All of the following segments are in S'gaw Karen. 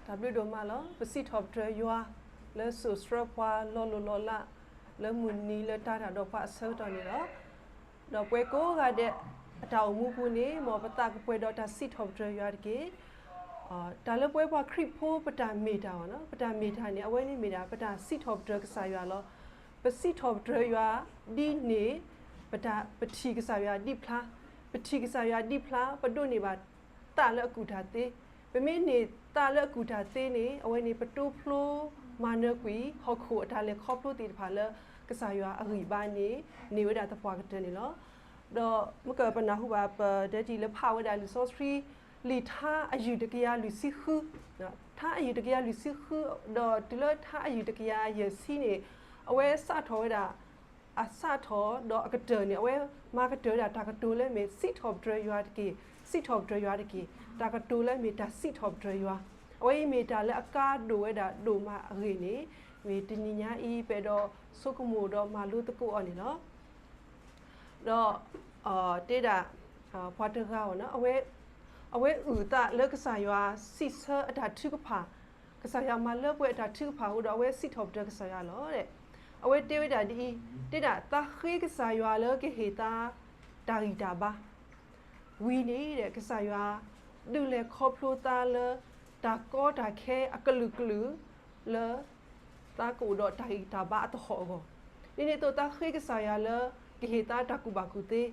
တၢ်ဘျုးဒိၣ်မးလီၤ. ပစံးထီၣ်ပတြၢၤယွၤ လၢစိာ်ဆှၢပှၤလီၤလိၢ်လီၤလး လၢမုၢ်နံၤလၢတၢ်တၢ်ဒီးပှၤအဆၢကတီၢ်န့ၣ်လီၤ. ဒီးပဝဲကိးဂၤဒဲး အတၢ်အိၣ်မူပူၤန့ၣ် မ်ပသးကပှဲၤဒီးတၢ်စံးထီၣ်ပတြၢၤယွၤတက့ၢ်. တၢ်လၢပဝဲပှၤခရံာ်ဖိပတၢ်မ့ၢ်တၢ်အီၤ, ပတၢ်မ့ၢ်တၢ်န့ၣ် အဝဲန့ၣ်မ့ၢ်ဒၣ် ပတၢ်စံးထီၣ်ပတြၢၤကစၢ်ယွၤလီၤ. ပစံးထီၣ်ပတြၢၤယွၤဒ်န့ၣ် ပတၢ် ပထံၣ်ကစၢ်ယွၤဒံးဖျါ, ပထံၣ်ကစၢ်ယွၤဒံးဖျါ ပဒိးန့ၢ်ဘၣ် သးလၢအကူၣ်တၢ်သ့, ပမ့ၢ်န့ၢ်သးလၢအကူၣ်တၢ်သ့န့ၣ် အဝဲန့ၣ် ပတိဖျိမၤနၢၤကွံာ် ဟီၣ်ခိၣ်အတၢ်လဲၤခီဖျိသ့ၣ်တဖၣ်လၢ ကစၢ်ယွၤအဂံၢ်ဘါန့ၣ် န့ၢ်ဝဲဒၣ်သပှၢ်ကတၢၢ်န့ၣ်လီၤ. ဒီးမ့ၢ်ကပနၢ်ဟူဘၣ် ပဒဲတံၢ်လၢဖးဝဲဒၣ်လံာ်စီဆှံ လံာ်ထါအယုၢ်တကယၤလွံၢ်ဆံဃု, ထါအယုၢ်တကယၤလွံၢ်ဆံဃု ဒီးတုၤလၢထါအယုၢ်တကယၤယဲၢ်ဆံန့ၣ် အဝဲစးထီၣ်ဝဲဒၣ် အစးထီၣ်ဒီးအကတၢၢ်န့ၣ် အဝဲမၤကတၢၢ်ဝဲဒၣ်တၢ်ကတိၤလၢမ့ၢ် စံးထီၣ်ပတြၢၤယွၤတက့ၢ်, စံးထီၣ်ပတြၢၤယွၤတက့ၢ်, တၢ်ကတိၤလၢမ့ၢ်တၢ်စံးထီၣ်ပတြၢၤယွၤ, အဝဲအံၤမ့ၢ်တၢ်လၢအကါဒိၣ်ဝဲဒၣ်ဒိၣ်မးအဂ့ၢ်န့ၣ် မ့ၢ်တနံၤညါအံၤ ပအဲၣ်ဒိးဆိကမိၣ်ဒီးမၤလိသကိးအီၤန့ၣ်လီၤ. ဒီး တဲဒၣ် ပှၤတဂၤအီၤ အဝဲအုၣ်အသးလၢကစၢ်ယွၤစံးဆၢအတၢ်ထုကဖၣ်, ကစၢ်ယွၤမၤလၢပှဲၤအတၢ်ထုကဖၣ်အဃိဒီး အဝဲစံးထီၣ်ပတြၢၤကစၢ်ယွၤလီၤ. အဝဲတဲဝဲဒၣ်ဒ်အံၤ, တဲဒၣ် သးဃ့ကစၢ်ယွၤလၢကဟ့ၣ်သး တၢ်ဂံၢ်တၢ်ဘါ ဝံၤန့ၣ်ဒီး ကစၢ်ယွၤ ဒုးလဲၤခီဖျိသးလၢ တၢ်ကီတၢ်ခဲအကလုာ်ကလုာ်လၢ သးကအိၣ်ဒီးတၢ်ဂံၢ်တၢ်ဘါအသဟီၣ်အဂီၢ်, ဒ်န့ၣ်အသိး သးဃ့ကစၢ်ယွၤလၢ ကဟ့ၣ်သးတၢ်ကူၣ်ဘၣ်ကူၣ်သ့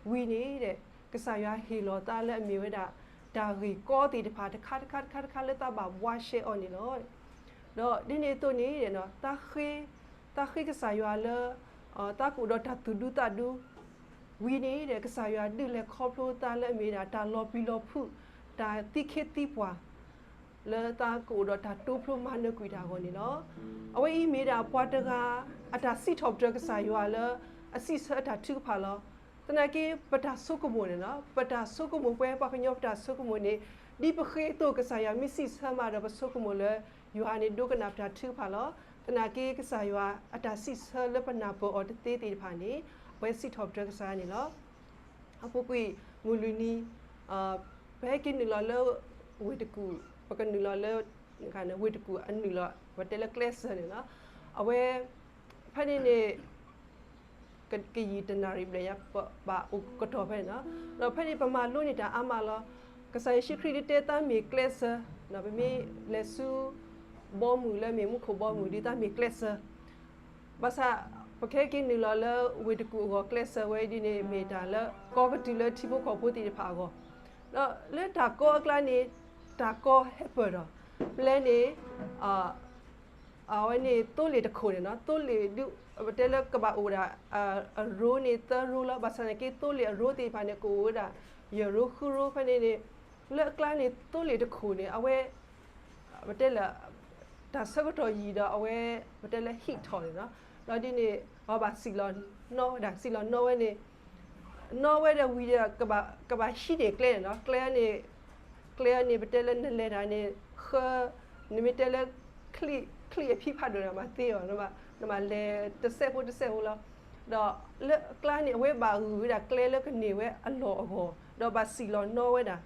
ဝံၤန့ၣ်ဒီး ကစၢ်ယွၤဟ့ၣ်လီၤသးလၢအမ့ၢ်ဝဲဒၣ် တၢ်ဂ့ၢ်ကီသ့ၣ်တဖၣ်တခါတခါတခါတခါလၢသးဘၣ်ဘှါရှဲအီၤန့ၣ်လီၤ. ဒီးဒ်န့ၣ်အသိးန့ၣ် သးဃ့ကစၢ်ယွၤလၢ သးကအိၣ်ဒီးတၢ်သူၣ်ဒူသးဒူ ဝံၤန့ၣ်ဒီး ကစၢ်ယွၤဒုးလဲၤခီဖျိသးလၢအမ့ၢ်ဒၣ်တၢ်လီၤပျံၤလီၤဖုး တၢ်သံခ့သံပှၢ် လၢသးကအိၣ်ဒီးတၢ်တိဖျိမၤနၢၤကွံာ်တၢ်အဂီၢ်န့ၣ်လီၤ. အဝဲအံၤမ့ၢ်ဒၣ်ပှၤတဂၤ အတၢ်စံးထီၣ်ပတြၢၤကစၢ်ယွၤလၢ အစံးဆၢအတၢ်ထုကဖၣ်လီၤ. သနာ်က့ ပတၢ်ဆိကမိၣ်န့ၣ်လီၤ, ပတၢ်ဆိကမိၣ် ပဝဲပှၤကညီပတၢ်ဆိကမိၣ်န့ၣ် ဒ်ပဃ့အသိး ကစၢ်ယွၤမ့ၢ်စံးဆၢမးဒီး ပဆိကမိၣ်လၢ ယွၤန့ၣ်ဒိကနၣ်ပတၢ်ထုကဖၣ်လီၤ. သနာ်က့ ကစၢ်ယွၤအတၢ်စံးဆၢလၢပနၢ်ပၢၢ်အီၤတသ့သ့ၣ်တဖၣ်န့ၣ် အဝဲစံးထီၣ်ပတြၢၤကစၢ်ယွၤန့ၣ်လီၤ. အပူၤကွံာ်မုၢ်လွံၢ်နံၤ ပဟဲက့ၤနုာ်လီၤလၢ ဝ့ၢ်တကူၣ်, ပကနုာ်လီၤလၢ ဝ့ၢ်တကူၣ်အနုာ်လီၤ ပတဲလၢကျဲစၢၤန့ၣ်လီၤ. အဝဲ ဖဲန့ၣ်န့ၣ် ကယံာ်တနၣ်ရံၣ်ဘျဲၣ်ညါ ပဘၣ်အိၣ်ကတီၢ်ဖဲန့ၣ်လီၤ. ဒီးဖဲန့ၣ် ပမၤလိန့ၢ်တၢ်အါမးလီၤ. ကစၢ်ယ့ၣ်ၡူးခရံာ်ဒုးတဲသးမ့ၢ်ကျဲစၢၤ, ပမ့ၢ်လဲၤဆူ ဘီမုၢ်လၢမ့ၢ်မူခိၣ်ဘီမုၢ်ဒီး သးမ့ၢ်ကျဲစၢၤ ဘၣ်ဆၣ် ပကဟဲက့ၤနုာ်လီၤလၢဝ့ၢ်တကူၣ်အဂီၢ် ကျဲစၢၤဝဲဒ်န့ၣ် မ့ၢ်တၢ်လၢကီကတုၤလၢထံဖိကီၢ်ဖိသ့ၣ်တဖၣ်အဂီၢ်, ဒီးလၢတၢ်ကီအကျါန့ၣ် တၢ်ကီဟဲပၢၢ်ဒီး ပျဲန့ၣ် အဝဲန့ၣ်သိလ့ၣ်တခိၣ်န့ၣ်လီၤ. သိလ့ၣ်ဒုး ပတဲလၢကဘၣ်အိၣ်ဝဲဒၣ် အရိန့ၣ်သၢရိလီၤ. ဘၣ်ဆၣ်သနာ်က့ သိလ့ၣ်အရိသ့ၣ်တဖၣ်န့ၣ် ကအိၣ်ဝဲဒၣ် ယဲၢ်ရိဃုရိဖဲန့ၣ်န့ၣ် လၢအကျါန့ၣ် သိလ့ၣ်တခိၣ်န့ၣ် အဝဲ ပတဲလၢ တၢ်ဆၢကတီၢ်ယံာ်ဒီးအဝဲ ပတဲလၢ heat ထီၣ်န့ၣ်လီၤ. ဒီးဒ်န့ၣ် အဝဲဘၣ်စံၣ်လီၤနီၣ်ဝဲဒၣ် စံၣ်လီၤနီၣ်ဝဲန့ၣ် နီၣ်ဝဲဒီးဝံၤဒီး ကဘၣ်ဟံးန့ၢ်ကျဲန့ၣ်လီၤ. ကျဲန့ၣ် ကျဲန့ၣ် ပတဲလၢနလဲၤတၢ်န့ၣ် ဃၢ နမ့ၢ်တဲလၢ ချံၣ်အဖံဖးဒိၣ်န့ၣ် မၤသ့အီၤ နဘၣ်လဲၤတစဲးဖိတစဲးဖိလီၤ. ဒီးလၢအကျါန့ၣ် အဝဲဘၣ်ဂုာ်ဝဲဒၣ်ကျဲလၢကန့ၢ်ဝဲအလီၢ်အဂီၢ် ဒီးဘၣ်စံၣ်လီၤနီၣ်ဝဲဒၣ်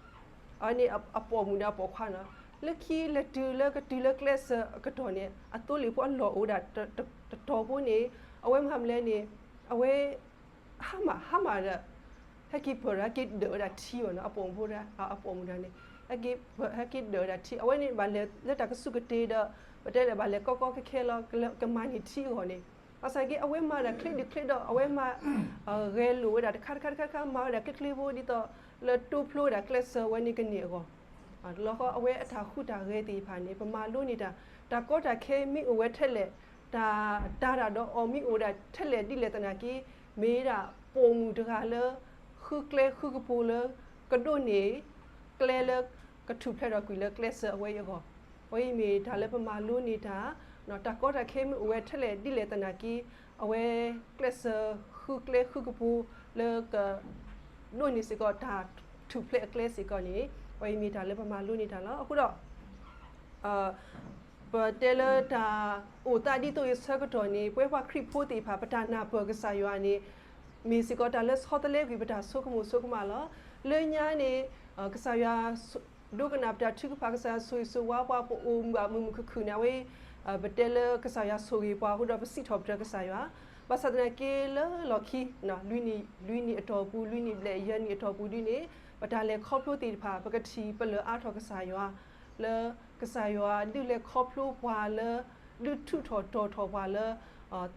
အဝဲန့ၣ်အပိာ်မုၣ်ဒီးအပိာ်ခွါန့ၣ်လီၤ. လၢခံလဲၤတုၤလၢကတုၤလၢကျဲစၢၤအကတီၢ်န့ၣ် အသိလ့ၣ်ဖိအလီၢ်အိၣ်ဝဲဒၣ် တတီၤဖိန့ၣ် အဝဲမၤမနုၤလဲၣ်န့ၣ် အဝဲ ဟါမၢ် ဟါမၢ်ဒီး ဟဲက့ၤပၢၢ်ဒီး ဟဲက့ၤဒၢးဝဲဒၣ်ထံအီၤန့ၣ် အပိာ်မုၣ်ဖိ အပိာ်မုၣ်တဂၤန့ၣ် ဟဲက့ၤဒၢးဝဲဒၣ်ထံ အဝဲန့ၣ်ဘၣ်လဲၤလၢတၢ်ကစူၢ်ကတ့ၤဒီး ပတဲလၢဘၣ်လဲၤကီကီခဲခဲလီၤ ကမၤန့ၢ်ထံအဂီၢ်န့ၣ် ဘၣ်ဆၣ်က့ အဝဲမၤဒၣ်ချ့ဒုးချ့ဒီး အဝဲမၤ ဂဲၤလိာ်ဝဲဒၣ်တခါတခါတခါတခါ မၤဝဲဒၣ်ချ့ချ့ဖိဒ်သိး လၢတိဖျိဝဲဒၣ်ကျဲစၢၤဝဲန့ၣ်ကန့ၢ်အဂီၢ် တလီၢ်ဃီ အဝဲအတၢ်ဟူးတၢ်ဂဲၤသ့ၣ်တဖၣ်န့ၣ် ပမၤလိန့ၢ်တၢ် တၢ်ကီတၢ်ခဲမ့ၢ်အိၣ်ဝဲထဲလဲၣ် တၢ်တၢ်တၢ်ဒီးအီၤမ့ၢ်အိၣ်ဝဲဒၣ်ထဲလဲၣ်ဒ်လဲၣ်သနာ်က့ မ့ၢ်ဝဲဒၣ်ပိာ်မုၣ်တဂၤလၢ ဃုကျဲဃုကပူၤလၢ ကဒိးန့ၢ် ကျဲလၢ ကထူၣ်ဖျဲးထီၣ်ကွံာ်လၢကျဲစၢၤအဝဲအံၤအဂီၢ် အဝဲအံၤမ့ၢ်တၢ်လၢပမၤလိန့ၢ်တၢ် တၢ်ကီတၢ်ခဲမ့ၢ်အိၣ်ဝဲထဲလဲၣ်ဒ်လဲၣ်သနာ်က့ အဝဲကျဲစၢၤဃုကျဲဃုကပူၤလၢက ဒိးန့ၢ်စ့ၢ်ကီးတၢ်ထူၣ်ဖျဲးအကျဲစ့ၢ်ကီးန့ၣ် အဝဲအံၤမ့ၢ်တၢ်လၢပမၤလိန့ၢ်တၢ်လီၤ. အဃိဒီး ပတဲလၢတၢ်အိၣ်သးဒ်သိးအံၤဆၢကတီၢ်န့ၣ် ပဝဲပှၤခရံာ်ဖိသ့ၣ်တဖၣ် ပတၢ်နၢ်ပၢၢ်ကစၢ်ယွၤန့ၣ် မ့ၢ်စ့ၢ်ကီးတၢ်လၢဆီတလဲကွံာ်ပတၢ်ဆိကမိၣ်ဆိကမးလီၤ. လၢညါန့ၣ် ကစၢ်ယွၤ ဒိကနၣ်ပတၢ်ထုကဖၣ် ကစၢ်ယွၤဆိၣ်ဂ့ၤဆိၣ်ဝါပှၤ ပအိၣ်မုာ်မုာ်မုာ်ခုၣ်ခုၣ်န့ၣ် အဝဲ ပတဲလၢကစၢ်ယွၤဆိၣ်ဂ့ၤပှၤအဃိဒီး ပစံးထီၣ်ပတြၢၤကစၢ်ယွၤ, ဘၣ်ဆၣ်သနာ်က့လၢလီၢ်ခံ လွံၢ်နံၣ်အတီၢ်ပူၤ လွံၢ်နံၣ်ဘျဲၣ်ယဲၢ်နံၣ်အတီၢ်ပူၤဒ်န့ၣ် ပတၢ်လဲၤခီဖျိသ့ၣ်တဖၣ် ပကထံၣ်ပလၢၢ်အါထီၣ်ကစၢ်ယွၤ လၢကစၢ်ယွၤဒုးလဲၤခီဖျိပှၤလၢ ဒုးထုးထီၣ်တီၤထီၣ်ပှၤလၢ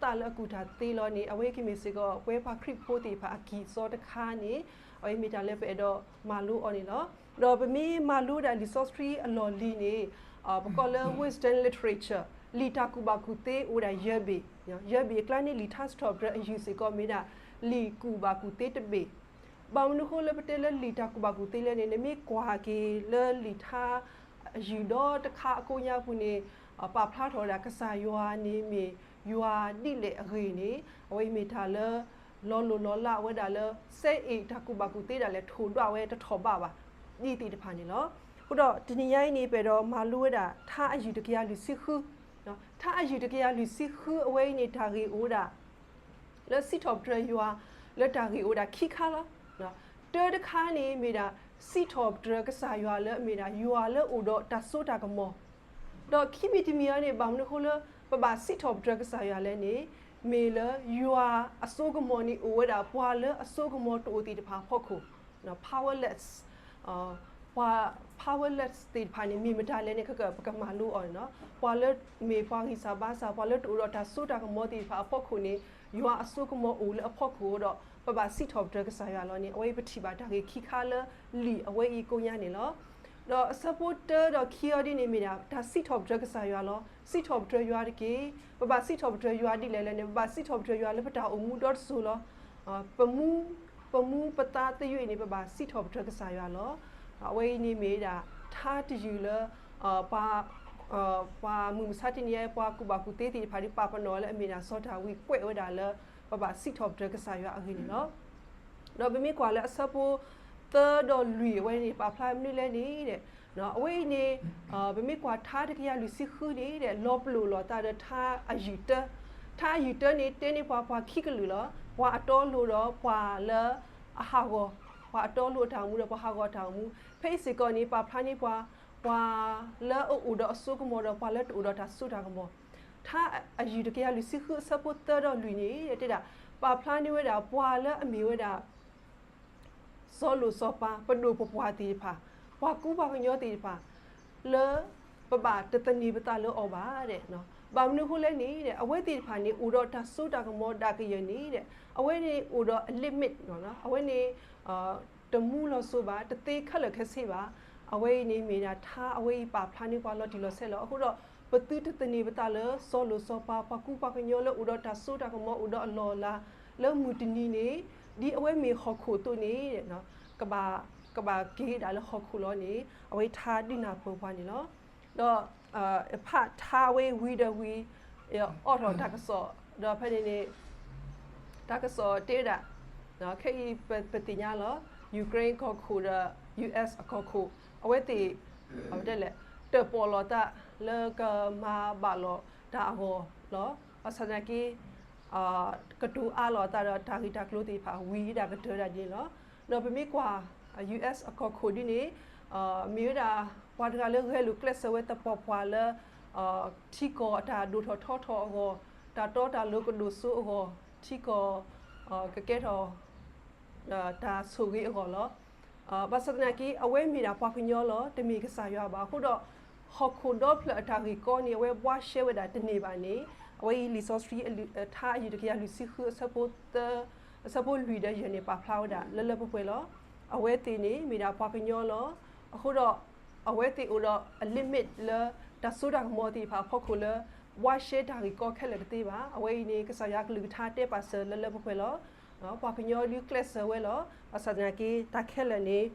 သးလၢအကူၣ်တၢ်သ့လီၤန့ၣ် အဝဲကမ့ၢ်စ့ၢ်ကီး ပဝဲပှၤခရံာ်ဖိသ့ၣ်တဖၣ်အကံၢ်အစီတခါန့ၣ် အဝဲမ့ၢ်တၢ်လၢပအဲၣ်ဒိးမၤလိအီၤန့ၣ်လီၤ. ဒီးပမ့ၢ်မၤလိဝဲဒၣ်လံာ်စီဆှံအလီၢ်လံၤန့ၣ် ပကိးလၢ Western literature လံာ်တၢ်ကူၣ်ဘၣ်ကူၣ်သ့အိၣ်ဝဲဒၣ်ယဲၢ်ဘ့ၣ်, ယဲၢ်ဘ့ၣ်အကျါန့ၣ် လံာ်ထါစံးထီၣ်ပတြၢၤအယုၢ်စ့ၢ်ကီးမ့ၢ်ဒၣ် လံာ်ကူၣ်ဘၣ်ကူၣ်သ့တဘ့ၣ် ဘၣ်မနုၤအဃိလၢပတဲလၢလံာ်တၢ်ကူၣ်ဘၣ်ကူၣ်သ့လဲၣ်န့ၣ် နမ့ၢ်ကွၢ်က့ၤလၢလံာ်ထါအယုၢ်ဒီတခါအကိးညါပူၤန့ၣ် ပာ်ဖျါထီၣ်ဝဲဒၣ်ကစၢ်ယွၤန့ၣ်မ့ၢ်ယွၤဒ်လဲၣ်အဂ့ၢ်န့ၣ် အဝဲအံၤမ့ၢ်တၢ်လၢ လီၤလိၢ်လီၤလးဝဲဒၣ်လၢ စဲအ့ၣ်တၢ်ကူၣ်ဘၣ်ကူၣ်သ့ဒၣ်လဲာ် ထိၣ်ဒွးဝဲတထီၣ်ဘးဘၣ် ဒ်သ့ၣ်တဖၣ်န့ၣ်လီၤ. အဃိဒီးတနံၤညါအံၤန့ၣ် ပအဲၣ်ဒိးမၤလိဝဲဒၣ် ထါအယုၢ်တကယၤလွံၢ်ဆံဃု, ထါအယုၢ်တကယၤလွံၢ်ဆံဃုအဝဲအံၤန့ၣ် တၢ်ဂ့ၢ်အိၣ်ဝဲဒၣ် လၢစံးထီၣ်ပတြၢၤယွၤ လၢတၢ်ဂ့ၢ်အိၣ်ဝဲဒၣ်ခံခါလီၤ. တၢတခါန့ၣ်မ့ၢ်ဒၣ် စံးထီၣ်ပတြၢၤကစၢ်ယွၤလၢအမ့ၢ်ဒၣ်ယွၤလၢအိၣ်ဒီးတၢ်စိတၢ်ကမီၤ, ဒီးခံမံၤတမံၤအံၤန့ၣ် ဘၣ်မနုၤအဃိလၢ ပဘၣ်စံးထီၣ်ပတြၢၤကစၢ်ယွၤလဲၣ်န့ၣ် မ့ၢ်လၢယွၤအစိကမီၤန့ၣ်အိၣ်ဝဲဒၣ်ပှၤလၢအစိကမီၤတအိၣ်သ့ၣ်တဖၣ်အဖီခိၣ် powerless ပှၤ powerless သ့ၣ်တဖၣ်န့ၣ် မ့ၢ်မတၤလဲၣ်န့ၣ် ကကပကမၤလိအီၤန့ၣ်လီၤ. ပှၤလၢမ့ၢ်ပှၤဂံၢ်စၢ်ဘါစၢ် ပှၤလၢတအိၣ်ဒီးတၢ်စိတၢ်ကမီၤသ့ၣ်တဖၣ်အဖီခိၣ်န့ၣ် ယွၤအစိကမီၤအိၣ်လၢအဖီခိၣ်ဒီး ပဘၣ်စံးထီၣ်ပတြၢၤကစၢ်ယွၤလီၤန့ၣ် အဝဲအံၤပထံၣ်ဘၣ်တၢ်ဂ့ၢ်ခံခါလၢလံာ်အဝဲအံၤကိးညါန့ၣ်လီၤ. ဒီးအဆၢဖိတၢဒီးခံအီၤဒ်န့ၣ်မ့ၢ်ဒၣ် တၢ်စံးထီၣ်ပတြၢၤကစၢ်ယွၤလီၤ. စံးထီၣ်ပတြၢၤယွၤတက့ၢ်. ပဘၣ်စံးထီၣ်ပတြၢၤယွၤဒ်လဲၣ်လဲၣ်န့ၣ် ပဘၣ်စံးထီၣ်ပတြၢၤယွၤလၢပတၢ်အိၣ်မူဒီတစိၤလီၤ. ပမူ ပမူပသးသယုၢ်အံၤန့ၣ် ပဘၣ်စံးထီၣ်ပတြၢၤကစၢ်ယွၤလီၤ. အဝဲအံၤန့ၣ်မ့ၢ်ဒၣ် ထါတယုၢ်လၢ ပှၤ ပှၤမုၢ်မဆါတနံၤအံၤ ပှၤကူၣ်ဘၣ်ကူၣ်သ့သ့ၣ်တဖၣ်ဒ်ပာ်ပနီၣ်လၢအမ့ၢ်ဒၣ်စီၤဒၤဝံးကွဲးဝဲဒၣ်လၢ ပဘၣ်စံးထီၣ်ပတြၢၤကစၢ်ယွၤအဂ့ၢ်န့ၣ်လီၤ. ဒီးပမ့ၢ်ကွၢ်လၢအဆၢဖိသၢဒီးလွံၢ်အဝဲန့ၣ် ပာ်ဖျါမနုၤလဲၣ်န့ၣ် အဝဲအံၤန့ၣ် ပမ့ၢ်ကွၢ်ထါတကယၤလွံၢ်ဆံဃုန့ၣ် လီၤပလိာ်လိာ်သးဒီးထါအယုၢ်တၢ, ထါအယုၢ်တၢန့ၣ် တဲန့ၢ်ပှၤပှၤခံကလုာ်လီၤ. ပှၤအတီအလိၤဒီးပှၤလၢအဟးဂီၤ, ပှၤအတီအလိၤအတၢ်အိၣ်မူဒီးပှၤဟးဂီၤအတၢ်အိၣ်မူ, ဖဲအံၤစ့ၢ်ကီးန့ၣ် ပာ်ဖျါန့ၢ်ပှၤ ပှၤလၢအအိၣ်ဒီးအစိကမီၤဒီးပှၤလၢတအိၣ်ဒီးတၢ်စိတၢ်ကမီၤ, ထါအယုၢ်တကယၤလွံၢ်ဆံဃုအဆၢဖိသၢဒီးလွံၢ်န့ၣ် တဲဒၣ် ပာ်ဖျါန့ၢ်ဝဲဒၣ်ပှၤလၢအမ့ၢ်ဝဲဒၣ် စီၤလိၤစီၤပၤ ပဒိၣ်ပပှၢ်သ့ၣ်တဖၣ်, ပှၤကူပှၤကညီသ့ၣ်တဖၣ် လၢပဘၣ်တသန့ၤပသးလၢအီၤဘၣ်ဒဲး, ဘၣ်မနုၤအဃိလဲၣ်န့ၣ် အဝဲသ့ၣ်တဖၣ်န့ၣ် အိၣ်ဒီးတၢ်စိတၢ်ကမီၤဒၣ်ကယဲၢ်န့ၣ် အဝဲန့ၣ်အိၣ်ဒီးအ limit အဝဲန့ၣ် တမူလီၤစိၤဘၣ်, တသ့ခဲလၢာ်ခဲဆ့ဘၣ်. အဝဲအံၤန့ၣ်မ့ၢ်ဒၣ်ထါအဝဲအံၤပာ်ဖျါန့ၢ်ပှၤလီၤတံၢ်လီၤဆဲးလီၤ. အဃိဒီး ပသုတသန့ၤပသးလၢစီၤလိၤစီၤပၤ ပှၤကူပှၤကညီလၢအိၣ်ဒီးတၢ်စိတၢ်ကမီၤ အိၣ်ဒီးအလီၢ်အလၤ လၢမုၢ်တနံၤန့ၣ် ဒ်အဝဲမ့ၢ်ဟီၣ်ခိၣ်အသိးန့ၣ် ကဘၣ် ကဘၣ်က့ၤဒၣ်လၢဟီၣ်ခိၣ်လီၤန့ၣ် အဝဲထါဒုးနၢ်ပၢၢ်ပှၤန့ၣ်လီၤ. ဒီး ဖးထါဝဲဝံၤဒီးဝံၤ အိးထီၣ်တၢ်ကစီၣ် ဒီးဖဲန့ၣ်န့ၣ် တၢ်ကစီၣ်တဲဝဲဒၣ် ခဲအံၤပသ့ၣ်ညါလီၤ Ukraine ကီၢ်ခိၣ်ဒီး US အကီၢ်ခိၣ် အဝဲသ့ၣ် တဲလဲၣ် တၢၣ်ပီၣ်လိာ်သးလၢကမၤဘၣ်လိာ်တၢ်အဂီၢ်လီၤ. ဘၣ်ဆၣ်သနာ်က့ ကတိၤအါလိာ်အသးဒီးတၢ်ဂ့ၢ်တၢ်ကျိၤသ့ၣ်တဖၣ်ဝံၤဒၣ်ကတၢၢ်ဒၣ်ဒ်န့ၣ်လီၤ. ဒီးပမ့ၢ်ကွၢ် US အကီၢ်ခိၣ်ဒ်န့ၣ် မ့ၢ်ဝဲဒၣ် ပှၤတဂၤလၢဂဲၤလိာ်ကျဲးစၢးဝဲသပှၢ်ပှၢ်လၢ ထံကီၢ်အတၢ်ဒိၣ်ထီၣ်ထီထီၣ်အဂီၢ် တၢ်တီတၢ်လိၤကဒိၣ်စိအဂီၢ် ထံကီၢ် ကကဲထီၣ် တၢ်ဆိၣ်ဂ့ၤအဂီၢ်လီၤ. ဘၣ်ဆၣ်သနာ်က့ အဝဲမ့ၢ်ဒၣ်ပှၤကညီလီၤ, တမ့ၢ်ကစၢ်ယွၤဘၣ်. အဃိဒီး ဟီၣ်ခိၣ်ဒီဖျၢၣ်အတၢ်ဂ့ၢ်ကီန့ၣ် အဝဲဘှါရှဲဝဲဒၣ်တန့ၢ်ဘၣ်န့ၣ် အဝဲအံၤလံာ်စီဆှံ ထါအယုၢ်တကယၤလွံၢ်ဆံဃု အဆၢဖိသၢ အဆၢဖိလွံၢ်ဒီးယဲၢ်န့ၣ် ပာ်ဖျါဝဲဒၣ်လၢလၢပှဲၤပှဲၤလီၤ. အဝဲသ့ၣ်န့ၣ် မ့ၢ်ဒၣ်ပှၤကညီလီၤ. အဃိဒီး အဝဲသ့ၣ်အိၣ်ဒီးအ limit လၢ တၢ်စိတၢ်ကမီၤသ့ၣ်တဖၣ်အဖီခိၣ်လၢ ဘှါရှဲတၢ်ဂ့ၢ်ကီခဲလၢာ်တသ့ဘၣ်. အဝဲအံၤန့ၣ် ကစၢ်ယွၤကလုၢ်ကထါတဲပာ်စၢၤလၢလၢပှဲၤပှဲၤလီၤ. ပှၤကညီဒုးကျဲးစၢးဝဲလီၤ. ဘၣ်ဆၣ်သနာ်က့ တၢ်ခဲလၢာ်န့ၣ်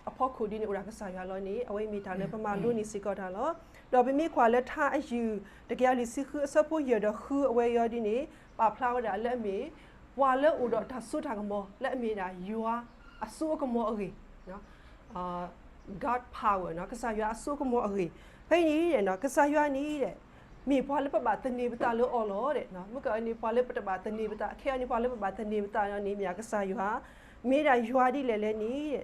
အဖီခိၣ်ဒ်န့ၣ် အိၣ်ဒၣ်ကစၢ်ယွၤလီၤန့ၣ် အဝဲမ့ၢ်တၢ်လၢပမၤလိန့ၢ်စ့ၢ်ကီးတၢ်လီၤ. ဒီးပမ့ၢ်ကွၢ်လၢထါအယုၢ် တကယၤလွံၢ်ဆံဃု အဆၢဖိယဲၢ်ဒီးဃု အဝဲအံၤဒ်န့ၣ် ပာ်ဖျါဝဲဒၣ်လၢအမ့ၢ် ပှၤလၢအိၣ်ဒီးတၢ်စိတၢ်ကမီၤ လၢအမ့ၢ်ဒၣ်ယွၤအစိအကမီၤအဂ့ၢ် God power ကစၢ်ယွၤအစိအကမီၤအဂ့ၢ်. ဖဲအံၤန့ၣ် ကစၢ်ယွၤန့ၣ် မ့ၢ်ပှၤလၢပဘၣ်သန့ၤပသးလၢအီၤလီၤ. မ့ၢ်ကန့ၣ် ပှၤလၢပတဘၣ်သန့ၤပသး ခဲအံၤန့ၣ် ပှၤလၢပဘၣ်သန့ၤပသးန့ၣ် မ့ၢ်ဒၣ်ကစၢ်ယွၤ, မ့ၢ်ဒၣ်ယွၤဒ်လဲၣ်လဲၣ်န့ၣ်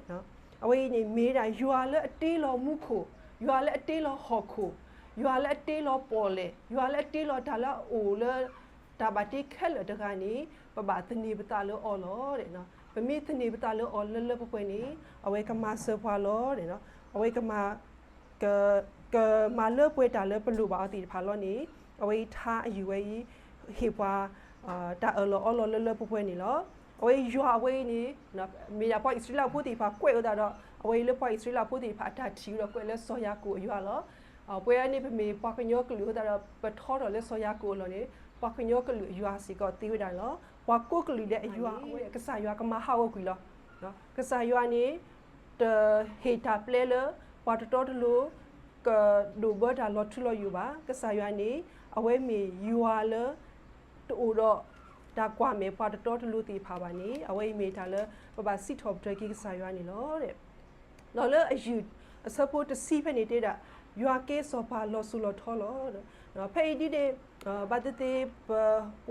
အဝဲအံၤန့ၣ်မ့ၢ်ဒၣ်ယွၤလၢအတ့လီၤမူခိၣ်, ယွၤလၢအတ့လီၤဟီၣ်ခိၣ်, ယွၤလၢအတ့လီၤပီၣ်လဲၣ်, ယွၤလၢအတ့လီၤတၢ်လၢအအိၣ်လၢ တၢ်ဘၣ်တ့ခဲလၢာ်တဂၤန့ၣ် ပဘၣ်သန့ၤပသးလၢအီၤလီၤ. ပမ့ၢ်သန့ၤပသးလၢအီၤလၢလၢပှဲၤပှဲၤန့ၣ် အဝဲကမၤစၢၤပှၤလီၤ. အဝဲကမၤ က ကမၤလၢပှဲၤတၢ်လၢပလိၣ်ဘၣ်အီၤသ့ၣ်တဖၣ်လီၤန့ၣ် အဝဲအံၤထါအယုၢ်ဝဲအံၤ ဟ့ၣ်ပှၤ တၢ်အၢၣ်လီၤအီလီၤလၢလၢပှဲၤပှဲၤန့ၣ်လီၤ. အဝဲယွၤအဝဲအံၤန့ၣ် မ့ၢ်ဒၣ်ပှၤအံၣ်စရ့လးဖိသ့ၣ်တဖၣ်ကွဲးဝဲသတးဒီး အဝဲအံၤလၢပှၤအံၣ်စရ့လးဖိသ့ၣ်တဖၣ်အတၢ်ထံၣ်ဒီးကွဲးလၢစီၤယၤကိာ်အယွၤလီၤ. ပဝဲန့ၣ်ပမ့ၢ်ပှၤကညီကလုာ်အဃိသတးဒီး ပထီထီၣ်လၢစီၤယၤကိာ်အလီၢ်န့ၣ် ပှၤကညီကလုာ်အယွၤစ့ၢ်ကီးသ့ဝဲဒၣ်လီၤ. ပှၤကိးကလုာ်ဒဲးအယွၤအဝဲ ကစၢ်ယွၤကမၤဟးဂီၤကွံာ်လီၤ. ကစၢ်ယွၤန့ၣ် တဟ့ၣ်တၢ်ပျဲလၢ ပှၤတတီတလိၤ ကဒိၣ်ဘၢတၢ်လီၤထူလီၤယိာ်ဘၣ်. ကစၢ်ယွၤန့ၣ် အဝဲမ့ၢ်ယွၤလၢ တအိၣ်ဒီး တၢ်ကွၢ်မဲာ်ပှၤတတီတလိၤသ့ၣ်တဖၣ်ဘၣ်န့ၣ် အဝဲအံၤမ့ၢ်တၢ်လၢ ပဘၣ်စံးထီၣ်ပတြၢၤက့ၤကစၢ်ယွၤန့ၣ်လီၤ. ဒီးလၢအယုၢ်အဆၢဖိတဆံဖဲန့ၣ်တဲဒၣ် ယွၤကဲစီၤပၤလီၤစိၤလီၤထီလီၤ. ဖဲအံၤဒ်န့ၣ် ဘၣ်သ့ၣ်သ့ၣ် ပ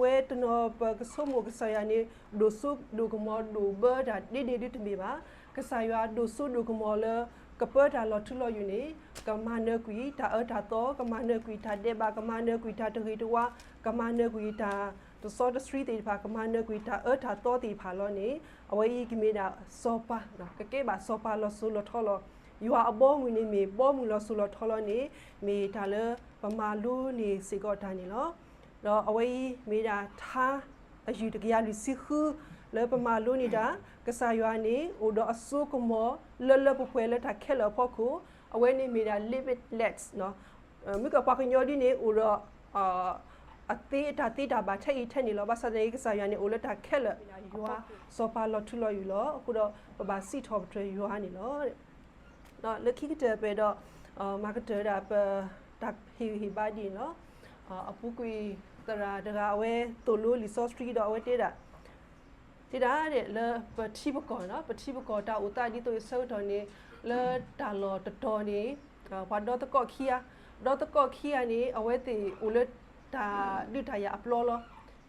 ဝဲတနီၤ ပကဆိကမိၣ်ကစၢ်ယွၤန့ၣ် ဒိၣ်စိဒိၣ်ကမီၤဒိၣ်ဘၢတၢ်ဒ်န့ၣ်ဒ်တမ့ၢ်ဘၣ်. ကစၢ်ယွၤဒိၣ်စိဒိၣ်ကမီၤလၢ ကပၢတၢ်လီၤထူလီၤယိာ်န့ၣ် ကမၤနၢၤကွံာ်တၢ်အၢတၢ်သီ, ကမၤနၢၤကွံာ်တၢ်ဒဲးဘး, ကမၤနၢၤကွံာ်တၢ်တဂ့ၤတဝါ, ကမၤနၢၤကွံာ်တၢ်တစီတဆှံသ့ၣ်တဖၣ်, ကမၤနၢၤကွံာ်တၢ်အၢတၢ်သီသ့ၣ်တဖၣ်လီၤန့ၣ် အဝဲအံၤကမ့ၢ်ဒၣ်စီၤပၤ, ကကဲဘၣ်စီၤပၤလီၤစိၤလီၤထီလီၤ. ယွၤအဘီအမုၢ်န့ၣ်မ့ၢ်ဘီမုၢ်လီၤစိၤလီၤထီလီၤန့ၣ် မ့ၢ်တၢ်လၢပမၤလိန့ၢ်စ့ၢ်ကီးတၢ်န့ၣ်လီၤ. ဒီးအဝဲအံၤမ့ၢ်ဒၣ်ထါအယုၢ်တကယၤလွံၢ်ဆံဃု လၢပမၤလိန့ၢ်တၢ် ကစၢ်ယွၤန့ၣ် အိၣ်ဒီးအစိကမီၤလၢလၢပှဲၤပှဲၤလၢတၢ်ခဲလၢာ်အဖီခိၣ်, အဝဲန့ၣ်မ့ၢ်ဒၣ် limitless မ့ၢ်ကပှၤကညီဒ်န့ၣ် အိၣ်ဒီး အသ့အတၢ်သ့တၢ်ဘၣ်ထဲအံၤထဲန့ၣ်လီၤ. ဘၣ်ဆၣ်သနာ်က့ ကစၢ်ယွၤန့ၣ် အိၣ်လၢတၢ်ခဲလၢာ် ယွၤစီၤပၤလီၤထူလီၤယိာ်လီၤ. အဃိဒီးပဘၣ်စံးထီၣ်ပတြၢၤယွၤန့ၣ်လီၤ. ဒီးလၢခံကတၢၢ်ပအဲၣ်ဒိး မၤကတၢၢ်ဝဲဒၣ်ပတၢ်ဟ့ၣ်ဂံၢ်ဟ့ၣ်ဘါဒ်န့ၣ်လီၤ. အပူၤကွံာ်သရၣ်တဂၤအဝဲသိၣ်လိလံာ်စီဆှံဒီးအဝဲတဲဒၣ် တဲဒၣ်လၢပထံပကီၢ်, ပထံပကီၢ်တၢ်အိၣ်သးဒ်သိးအဆၢကတီၢ်န့ၣ် လၢတၢ်လီၢ်တတီၤန့ၣ် ပှၤဒီသကိးခံဂၤ, ဒီသကိးခံဂၤန့ၣ် အဝဲသ့ၣ်အိၣ်လၢတၢ်ဒုးတၢ်ယၤအပျီလီၤ.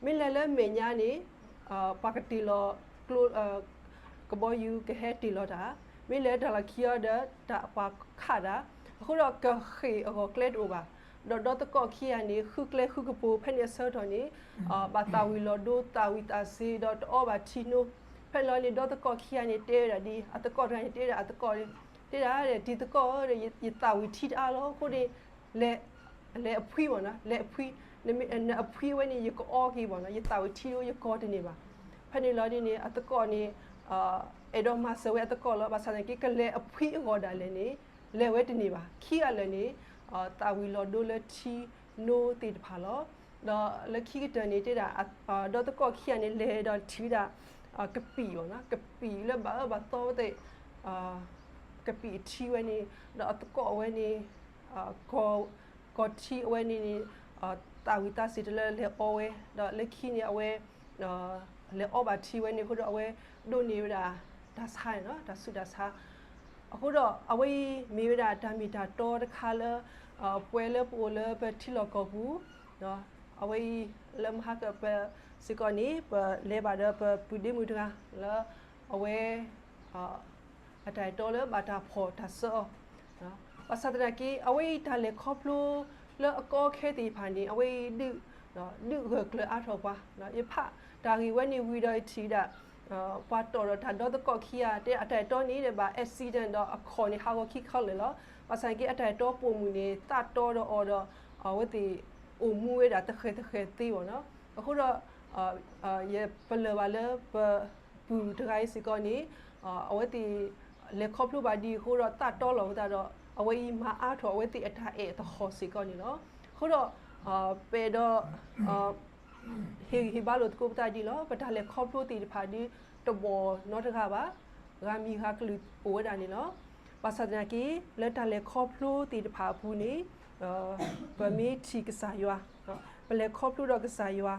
မ့ၢ်လဲၤလၢမဲာ်ညါန့ၣ် ပှၤကတ့ၢ်လီၤကျိ ကဘီယူၤကဟဲတ့ၢ်လီၤတၢ်, မ့ၢ်လဲၤတၢ်လီၢ်ခံအီၤဒီးတၢ်ပှၤခးတၢ်, အဃိဒီးကဃ့ၢ်အဂီၢ်ကျဲတအိၣ်ဘၣ်. ဒီးဒီသကိးခံဂၤန့ၣ် ဃုကျဲဃုကပူၤ ဖဲန့ၣ်အဆၢကတီၢ်န့ၣ် ဘၣ်သးဝံၤလီၤဒိ သးဝံၤသးစ့ဒီးတအီဘၣ်ထံနိ, ဖဲန့ၣ်လီၤန့ၣ် ဒီသကိးခံဂၤန့ၣ်တဲဝဲဒၣ်ဒ် အသကိးတဂၤန့ၣ်တဲဝဲဒၣ်အသကိး တဲဒၣ် တံၤသကိးဧၢ ယသးဝံၤထံတအါလီၤ အဃိန့ၣ် လဲၤအဖှံမ့ၢ်နီၤ လဲၤအဖှံ, နအဖှံဝဲန့ၣ် ယကအီက့ၤမ့ၢ်နီၤ ယသးဝံၤထံဒိ ယကီတန့ၢ်ဘၣ်. ဖဲန့ၣ်လီၤဒ်န့ၣ် အသကိးန့ၣ် အဲၣ်ဒိးမၤစၢၤဝဲအသကိးလီၤ. ဘၣ်ဆၣ်သနာ်က့ ကလဲၤအဖှံအဂီၢ်ဒၣ်လဲာ်န့ၣ် လဲၤဝဲတန့ၢ်ဘၣ်. ခံဂၤလၢာ်န့ၣ် သးဝံၤလီၤဒိလၢထံနိသ့ၣ်တဖၣ်လီၤ. ဒီးလၢခံကတၢၢ်န့ၣ်တဲဒၣ် ဒီသကိးခံဂၤန့ၣ် လဲၤဒီးထံၣ်ဝဲဒၣ် ကပံာ်မ့ၢ်နီၤ ကပံာ်လၢဘၣ်အၢဘၣ်သီဝဲသ့ၣ် ကပံာ်အထံဝဲန့ၣ် ဒီးအသကိးဝဲန့ၣ် ကီၤထံအဝဲန့ၣ်န့ၣ် သးဝံၤသးစ့ၤတလၢလဲၤအီဝဲ ဒီးလၢခံန့ၣ်အဝဲ လဲၤအီဘၣ်ထံဝဲန့ၣ်အဃိဒီး အဝဲဒိးန့ၢ်ဝဲဒၣ် တၢ်ဆါန့ၣ်နီၤ တၢ်ဆူးတၢ်ဆါ. အဃိဒီးအဝဲအံၤမ့ၢ်ဝဲဒၣ်တၢ်မ့ၢ်တၢ်တီတခါလၢ ပဝဲလၢပအိၣ်လၢပထံလီၢ်ကီၢ်ပူၤ အဝဲအံၤလၢမဟါကပစ့ၢ်ကီးန့ၣ် ပလဲၤဘၣ်ဒီးပပုၢ်ဒ့မုၣ်တဂၤလၢ အဝဲ အတၢ်အဲၣ်တီလၢဘၣ်တၢ်ဖီၣ်တၢ်စၢအီၤ ဘၣ်ဆၣ်သနာ်က့ အဝဲအံၤတၢ်လဲၤခီဖျိလၢအကီအခဲသ့ၣ်တဖၣ်န့ၣ် အဝဲအံၤဒုး ဒုးဂၢၢ်ကျၢၤအါထီၣ်ပှၤ ယဖးတၢ်ဂ့ၢ်ဝဲန့ၣ်ဝံၤဒီးယထံၣ်ဒၣ် ပှၤတီၣ်ဒီးတၢ်ဒီသကိးခံဂၤ တဲအတၢ်အဲၣ်တီန့ၣ်ဒီး ဘၣ် accident ဒီးအခီၣ်န့ၣ်ဟးဂီၤခံခီလၢာ်လီၤ. ဘၣ်ဆၣ်သနာ်က့ အတၢ်အဲၣ်တီပိာ်မုၣ်န့ၣ် သးတီဒီးအီၤဒီး အဝဲသ့ၣ်အိၣ်မူဝဲဒၣ်သဃဲၤသဃဲၤသ့မ့ၢ်နီၤ. အဃိဒီး ယပလၢၢ်ဘၣ်လၢပပုၢ်တဂၤအံၤစ့ၢ်ကီးန့ၣ် အဝဲသ့ၣ်လဲၤခီဖျိဘၣ်ဒ်အဃိဒီးသးတီလီၤဝဲသတးဒီး အဝဲအံၤမၤအါထီၣ်အဝဲသ့ၣ်အတၢ်အဲၣ်အသဟီၣ်စ့ၢ်ကီးန့ၣ်လီၤ. အဃိဒီး ပအဲၣ်ဒိး ဟ့ၣ်ဂံၢ်ဟ့ၣ်ဘါလိာ်သကိးပသးဒ်လီၤ. ပတၢ်လဲၤခီဖျိသ့ၣ်တဖၣ်ဒ်တဘီၣ်နီတဂၤဘၣ်, ဂၤမံၤဂၤကလုာ်အိၣ်ဝဲဒၣ်န့ၣ်လီၤ. ဘၣ်ဆၣ်သနာ်က့ လၢတၢ်လဲၤခီဖျိသ့ၣ်တဖၣ်အပူၤန့ၣ် ပမ့ၢ်ထံၣ်ကစၢ်ယွၤ, ပလဲၤခီဖျိဒီးကစၢ်ယွၤ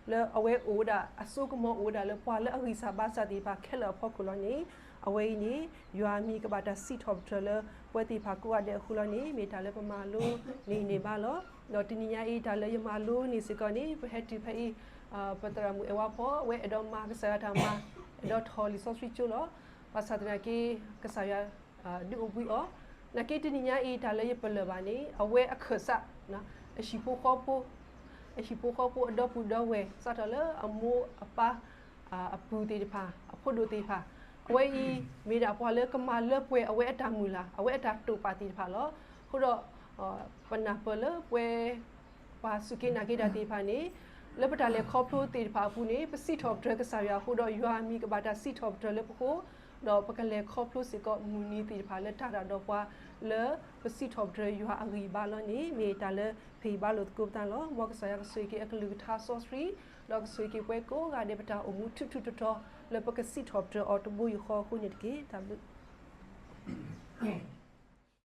လၢအဝဲအိၣ်ဝဲဒၣ် အစိကမီၤအိၣ်ဝဲဒၣ်လၢပှၤလၢအဂံၢ်စၢ်ဘါစၢ်သ့ၣ်တဖၣ်ခဲလၢာ်အဖီခိၣ်လီၤန့ၣ် အဝဲအံၤန့ၣ် ယွၤအမံၤကဘၣ်တၢ်စံးထီၣ်ပတြၢၤလၢပဝဲသ့ၣ်တဖၣ်ကိးဂၤဒဲးအဃိလီၤန့ၣ် မ့ၢ်တၢ်လၢပမၤလိန့ၢ်န့ၢ်ဘၣ်လီၤ. ဒီးတနံၤညါအံၤတၢ်လၢယမၤလိန့ၢ်စ့ၢ်ကီးန့ၣ် ပဟဲတုၤဖဲအံၤ ပသရၣ်မုၣ်အဲၣ်ဝါဖီ အဝဲအဲၣ်ဒိးမၤကစၢ်ယွၤတၢ်မၤ အဲၣ်ဒိးထီၣ်လံာ်စီဆှံကၠိလီၤ. ဘၣ်ဆၣ်သနာ်က့ ကစၢ်ယွၤဒုးအိၣ်ဘှံးအီၤ, နာ်က့တနံၤညါအံၤ တၢ်လၢယပလၢၢ်ဘၣ်န့ၣ် အဝဲအခၢၣ်စး, အဟံၣ်ဖိဃီဖိ, အဟံၣ်ဖိဃီဖိအဒီပုၢ်ဒီဝဲၢ် စးထီၣ်လၢအမိၢ်အပၢ် အပုၢ်သ့ၣ်တဖၣ် အဖိဒိၣ်သ့ၣ်တဖၣ်, အဝဲအံၤ မ့ၢ်ဒၣ်ပှၤလၢကမၤလၢပှဲၤအဝဲအတၢ်မုၢ်လၢ် အဝဲအတၢ်တိာ်ပာ်သ့ၣ်တဖၣ်လီၤ. အဃိဒီး ပနၢ်ပၢၢ်လၢပဝဲ ပှၤစူၢ်က့ၤနာ်က့ၤတၢ်သ့ၣ်တဖၣ်န့ၣ် လၢပတၢ်လဲၤခီဖျိသ့ၣ်တဖၣ်အပူၤန့ၣ် ပစံးထီၣ်ပတြၢၤကစၢ်ယွၤအဃိဒီး ယွၤအမံၤကဘၣ်တၢ်စံးထီၣ်ပတြၢၤလၢပဃိ, ဒီးပကလဲၤခီဖျိစ့ၢ်ကီးမုၢ်နံၤသ့ၣ်တဖၣ်လၢတၢ်ဒၣ်ဒီးပှၤ လၢပစံးထီၣ်ပတြၢၤယွၤအဂံၢ်အဘါလီၤန့ၣ် မ့ၢ်တၢ်လၢဖဲအံၤဘါလိာ်သကိးပသးလီၤ. မ်ကစၢ်ယွၤကဆိၣ်ဂ့ၤက့ၤအကလုၢ်ကထါစီဆှံ, ဒီးကဆိၣ်ဂ့ၤက့ၤပှၤကိးဂၤဒဲးပတၢ်အိၣ်မူထူထူတီတီ လၢပကစံးထီၣ်ပတြၢၤအီၤတဘိယူၢ်ဃီအဃိန့ၣ်တက့ၢ်. တၢ်ဘျုး